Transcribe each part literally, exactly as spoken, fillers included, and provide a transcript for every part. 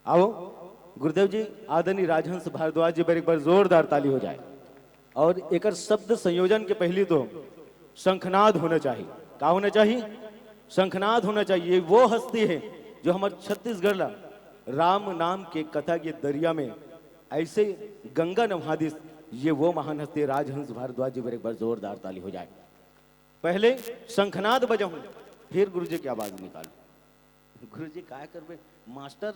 आओ गुरुदेव जी, आदरणीय राजहंस भारद्वाज जी बर एक बार जोरदार ताली हो जाए। और एकर शब्द संयोजन के पहली तो शंखनाद होना चाहिए। का होना चाहिए? शंखनाद होना चाहिए। ये वो हस्ती है जो हमर छत्तीसगढ़ ला राम नाम के कथा के दरिया में ऐसे गंगा नहा दिस। ये वो महान हस्ती है राजहंस भारद्वाज जी बर एक बार जोरदार ताली हो जाए। पहले शंखनाद बजाऊं, फिर गुरुजी की आवाज निकालूं। गुरुजी काय करबे, मास्टर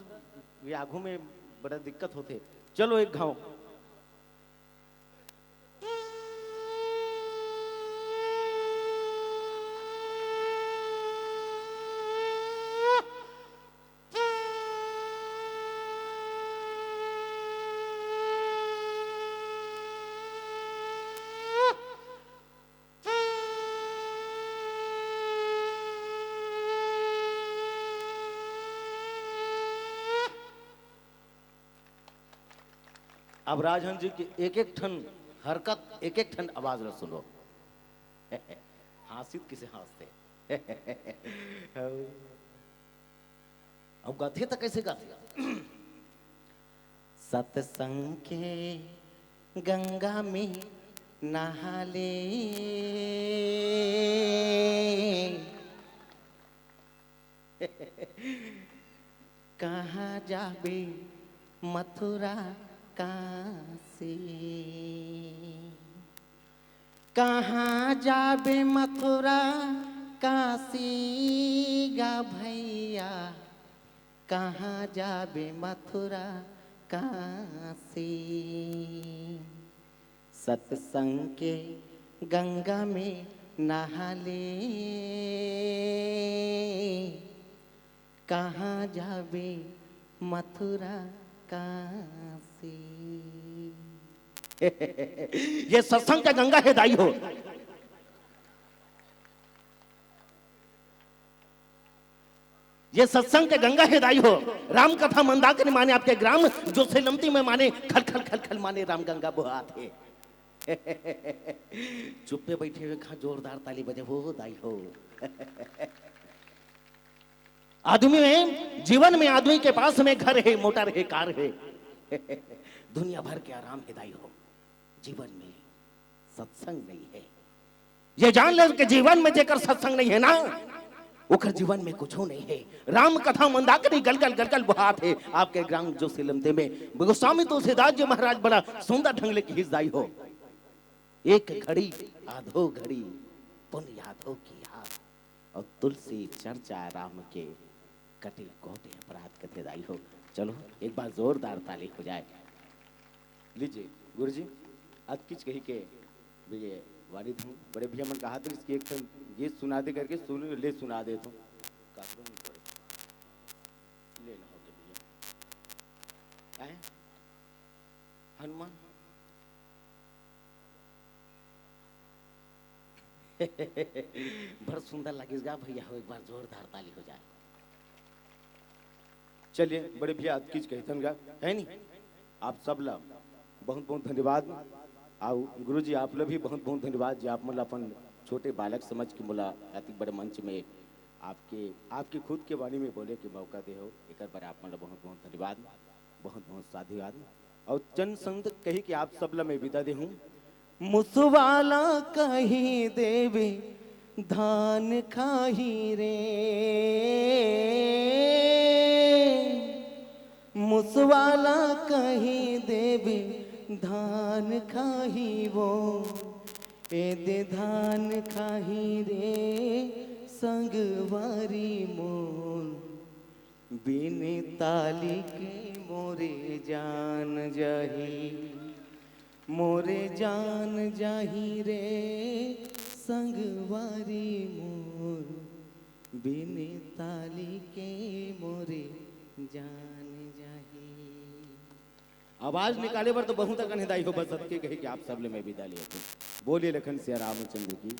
के आगू में बड़ा दिक्कत होथे। चलो एक घाव। अब राजहंस जी के एक एक ठन हरकत, एक एक ठन आवाज ला सुनो। हांसित किसे हांसथे। अब गाथे त कैसे गाथे? सत्संग के गंगा में नहा ले। कहाँ जाबे मथुरा काशी? कहाँ जाबे मथुरा काशी गा भैया? कहाँ जाबे मथुरा काशी? सत्संग के गंगा में नहा ले। कहाँ जाबे मथुरा काशी? ये सत्संग के गंगा हे दाई हो। ये सत्संग के गंगा हे दाई हो। राम कथा मंदाकिनी माने आपके ग्राम जोशीमठ में माने खल खल खल खल माने राम गंगा बोहात हे। चुप्पे बैठे हुए कहाँ जोरदार ताली बजे हो दाई हो। आदमी में, जीवन में आदमी के पास में घर हे, मोटर हे, कार हे, दुनिया भर के आराम हे दाई हो। जीवन में सत्संग नहीं है। ये जान ले कि जीवन में जेकर सत्संग नहीं है ना, ओकर जीवन में कुछो नहीं है। राम कथा मंदाकिनी गलगल गलगल बोहात हे। आपके ग्राम जोशीमठ में गोस्वामी तुलसीदास जी महाराज बड़ा सुंदर ढंग ले किहिस दाई हो, एक घड़ी आधो घड़ी पुन यादों की याद, और तुलसी चर्चा राम के कटे कोटे अपराध कथे दाई हो। चलो एक बार जोरदार ताली हो जाए। लीजिए गुरुजी, अतकिच कही के भैया वाली धुन, बड़े भैया मन कहा थे कि एक ठन गीत सुना दे करके, सुन ले, सुना दे तो। काकरो नहीं पड़े। ले लो, हो गया भैया। आए? हनुमान। बड़ सुंदर लगिस गा भैया हो, एक बार जोरदार ताली हो जाए। चलिए बड़े भैया, अतकिच कहिथन गा, है नी? आप सब ला बहुत बहुत धन्यवाद। आओ गुरु जी, आप ला भी बहुत बहुत धन्यवाद जे आप मन ला अपन छोटे बालक समझ के मोला अतिक बड़े मंच में आपके, आपके खुद के वाणी में बोले के मौका दे हो, एकर बर आप मन ला बहुत बहुत धन्यवाद, बहुत बहुत साधुवाद। और चंद शब्द कही कि आप सब ला मैं विदा दे हूँ। मुसवाला कही देवे धान खाही रे, मुसवाला कही देवे धान खाही वो, ए दे धान खाही रे संगवारी मोर। बिन ताली के मोरे जान जाही, मोरे जान जाही रे संगवारी मोर। बिन ताली के मोरे जान जाही। आवाज निकाले बर तो बहुत अकन हे दाई हो, बस अतके कहे कि आप सब ले मैं विदा लेथों। बोलिए लखन सिया रामचंद्र की।